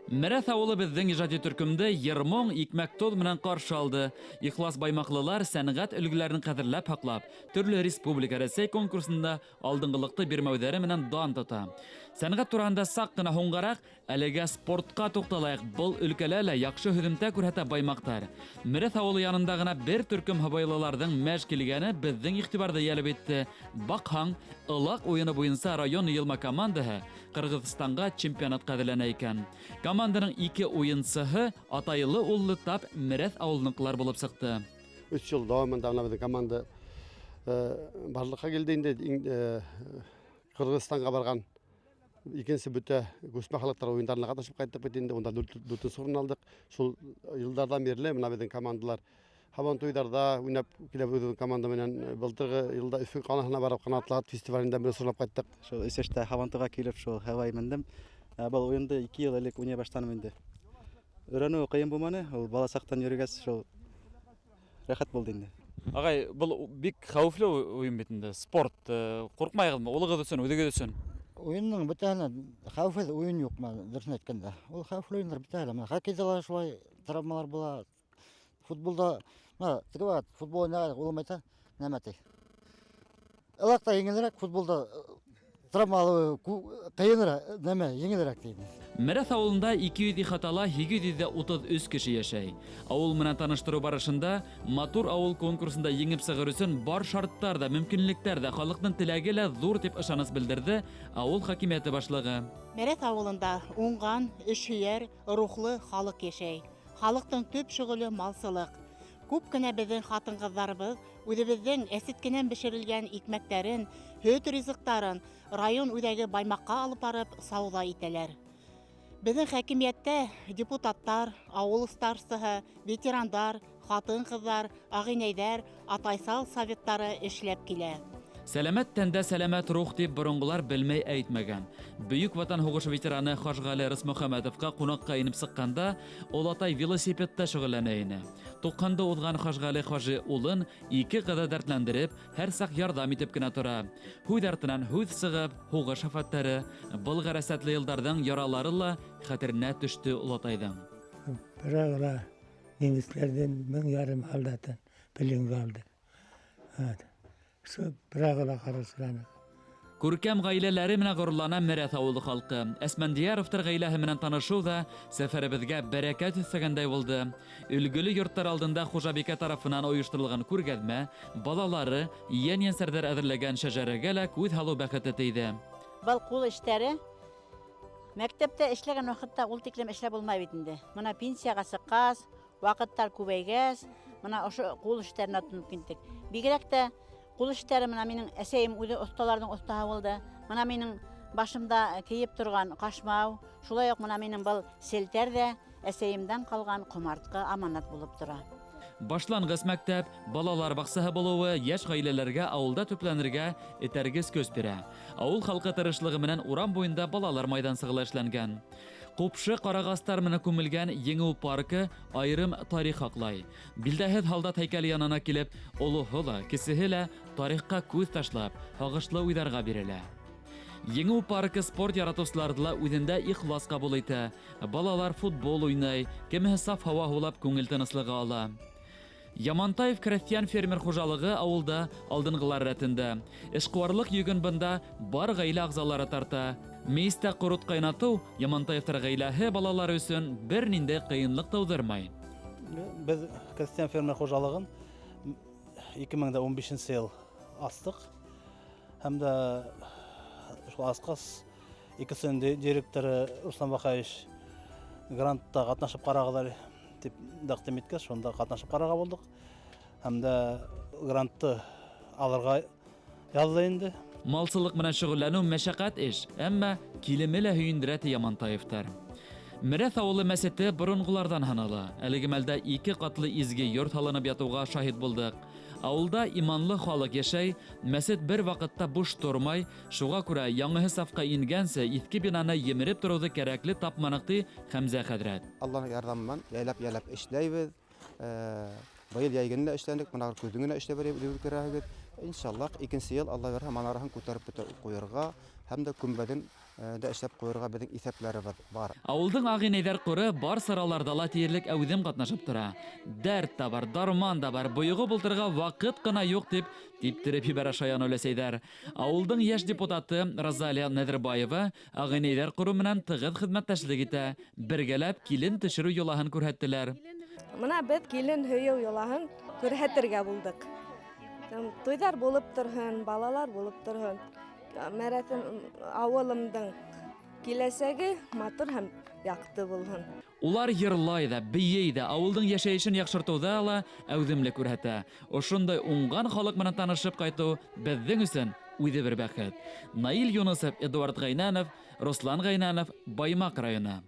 Мерәҫ ауылы беҙҙең ижади төркөмдө йыр-моң, икмәк-тоҙ менән ҡаршы алды. Ихлас баймаҡлылар сәнғәт өлгөләрен ҡәҙерләп һаҡлап, төрлө республика, Рәсәй конкурсында алдынғылыҡты бирмәүҙәре менән дан тота. Сәнғәт тураһында саҡ ҡына һуңғараҡ, әлегә спортҡа туҡталайыҡ. Был өлкәлә лә яҡшы һөҙөмтә күрһәтә баймаҡтар. Мерәҫ ауылы янында ғына бер төркөм һыбайлыларҙың мәж килгәне беҙҙең иғтибарҙы йәлеп итте. Баҡһаң, ылаҡ уйыны буйынса район йыйылма командаһы Ҡырғыҙстанға чемпионатҡа әҙерләнә икән. Команданың ике уйынсыһы атайлы-уллы тап Мерәҫ ауылыныҡылар булып сыҡты. Өс йыл дауамында бына беҙҙең команда барлыҡҡа килде инде. Ҡырғыҙстанға барған икенсе бөтә күсмә халыҡтар уйындарына ҡатнашып ҡайттыҡ бит инде. Унда дүртенсе урын алдыҡ. Шул йылдарҙан бирле бына беҙҙең командалар һабантуйҙарҙа уйнап киләбеҙ үҙебеҙҙең команда менән. Былтырғы йылда Өфө ҡалаһына барып Ҡанатлы ат фестивалендә беренсе урын алып ҡайттыҡ. Шул өс йәштә һабантуйға килеп шул һыбай мендем. Был уйынды 2 йыл элек уйнай башланым инде. Өйрәнеүе ҡыйын булманы, ул бала саҡтан йөрөгәс шул рәхәт булды инде. Ағай, был бик хәүефле уйын бит инде, спорт. Ҡурҡмайһығыҙмы улығыҙ өсөн, үҙегеҙ өсөн? Уйындың бөтәһенә хәүефһеҙ уйын юҡ, дөрөҫөн әйткәндә. Ул хәүефле уйындар бөтәһе лә. Мына хоккейҙа ла шулай травмалар була. Футболда, мына теге ваҡыт футбол уйнаған улым әйтә, нәмә ти. Ылаҡ та еңелерәк, футболда травма алыуы ҡыйыныраҡ, нәмә, еңелерәк ти. Мерәҫ ауылында 200 ихатала 833 кеше йәшәй. Ауыл менән таныштырыу барышында матур ауыл конкурсында еңеп сығыр өсөн бар шарттар да, мөмкинлектәр дә, халыҡтың теләге лә ҙур тип ышаныс белдерҙе ауыл хакимиәте башлығы. Мерәҫ ауылында уңған, эшһөйәр, рухлы халыҡ йәшәй. Халыҡтың төп шөғөлө малсылыҡ. Күп кенә беҙҙең ҡатын-ҡыҙҙарыбыҙ үҙебеҙҙең әсеткенән бешерелгән икмәктәрен, һөт ризыҡтарын район үҙәге Баймаҡҡа алып барып сауҙа итәләр. Беҙҙең хакимиәттә депутаттар, ауыл старостаһы, ветерандар, ҡатын-ҡыҙҙар, ағинәйҙәр, атайсал советтары эшләп килә. Сәләмәт тәндә сәләмәт рух тип боронғолар белмәй әйтмәгән. Бөйөк Ватан һуғышы ветераны Хажғәле Рысмөхәмәтовҡа ҡунаҡҡа инеп сыҡҡанда, олатай велосипедта шөғөлләнә ине. Туҡһанды уҙған Хажғәле хажи улын ике ҡыҙы дәртләндереп, һәр саҡ ярҙам итеп кенә тора. Һүҙ артынан һүҙ сығып, һуғыш афәттәре, был ғәрәсәтле йылдарҙың яралары ла хәтеренә төштө олатайҙың. Бер немецләрҙән 1500 һалдатын пленға алды. Шул Прагала ҡарашҡаны. Күркәм ғаиләләре менән ғорурлана Мерәҫ ауылы халҡы. Әсмәндиәровтар ғаиләһе менән танышыу ҙа сәфәребеҙгә бәрәкәт өҫтәгәндәй булды. Өлгөлө йорттар алдында хужабикә тарафынан ойошторолған күргәҙмә, балалары, йән-йәнсәрҙәр әҙерләгән шәжәрәгә лә күҙ һалыу бәхете тейҙе. Был ҡул эштәре мәктәптә эшләгән ваҡытта ул тиклем эшләп булмай бит инде. Мына пенсияға сыҡҡас, ваҡыттар күбәйгәс, мына ошо ҡул эштәренә тотоноп киттек. Бигерәк тә ҡул эштәре мына минең әсәйем үҙе оҫталарҙың оҫтаһы булды. Мына минең башымда кейеп торған ҡашмау, шулай уҡ мына минең был селтәр ҙә әсәйемдән ҡалған ҡомартҡы аманат булып тора. Башланғыс мәктәп, балалар баҡсаһы булыуы йәш ғаиләләргә ауылда төпләнергә этәргес көс бирә. Ауыл халҡы тырышлығы менән урам буйында балалар майҙансығы ла эшләнгән. Ҡупшы ҡарағастар менән күмелгән Еңеү паркы айырым тарих һаҡлай. Билдәһеҙ һалдат һәйкәле янына килеп, олоһо ла, кесеһе лә тарихҡа күҙ ташлап, һағышлы уйҙарға бирелә. Еңеү паркы спорт яратыусыларҙы ла үҙендә ихлас ҡабул итә. Балалар футбол уйнай, кемеһе саф һауа һулап күңел тыныслығы ала. Ямантаев крәҫтиән фермер хужалығы ауылда алдынғылар рәтендә. Эшҡыуарлыҡ йөгөн бында бар ғаилә ағзалары тарта. Мейестә ҡорот ҡайнатыу Ямантаевтар ғаиләһе балалары өсөн бер ниндәй ҡыйынлыҡ тыуҙырмай. Беҙ крәҫтиән фермер хужалығын 2015 йыл астыҡ. Һәм дә шул асҡас икенсе директоры Руслан Бахаевич грантта ҡатнашып ҡарағыҙ тип тәҡдим иткәс, шунда ҡатнашып ҡарарға булдыҡ. Һәм дә грантты алырға яҙҙы инде. Малсылыҡ менән шөғөлләнеү мәшәҡәт эш, әммә килеме лә һөйөндөрә ти Ямантаевтар. Мерәҫ ауылы мәсете боронғоларҙан һанала. Әлеге мәлдә ике ҡатлы изге йорт һалынып ятыуға шаһит булдыҡ. Ауылда иманлы халыҡ йәшәй, мәсет бер ваҡытта буш тормай, шуға күрә яңыһы сафҡа ингәнсе иҫке бинаны емереп тороуҙы кәрәкле тапманыҡ ти Хәмзә хәҙрәт. Алланың ярҙамы менән яйлап-яйлап эшләйбеҙ. Быйыл йәйген лә эшләнек, бына көҙөн генә эшләп биреп күрәһегеҙ. Иншаллаһ, икенсе йыл Алла бирһә, манараһын күтәреп бөтә ҡуйырға Һәм дә көмбәҙен дә эшләп ҡуйырға беҙҙең иҫәпләребеҙ бар. Ауылдың ағинәйҙәр ҡоры бар сараларҙа ла тиерлек әүҙем ҡатнашып тора. Дәрт тә бар, дарман да бар, бойоғоп ултырырға ваҡыт ҡына юҡ тип типтереп ебәрә шаян өләсәйҙәр. Ауылдың йәш депутаты Розалия Нәҙербаева ағинәйҙәр ҡоро менән тығыҙ хеҙмәттәшлек итә. Бергәләп килен төшөрөү йолаһын күрһәттеләр. Мына беҙ килен һөйөү йолаһын күрһәтергә булдыҡ. Туйҙар булып торһон, балалар булып торһон. Мәрәҫем ауылымдың киләсәге матур һәм яҡты булһын. Улар йырлай ҙа, бейей ҙә, ауылдың йәшәйешен яҡшыртыуҙа ла әүҙемлек күрһәтә. Ошондай уңған халыҡ менән танышып ҡайтыу беҙҙең өсөн үҙе бер бәхет. Наил Юнысов, Эдуард Ғәйнәнов, Руслан Ғәйнәнов, Баймаҡ районы.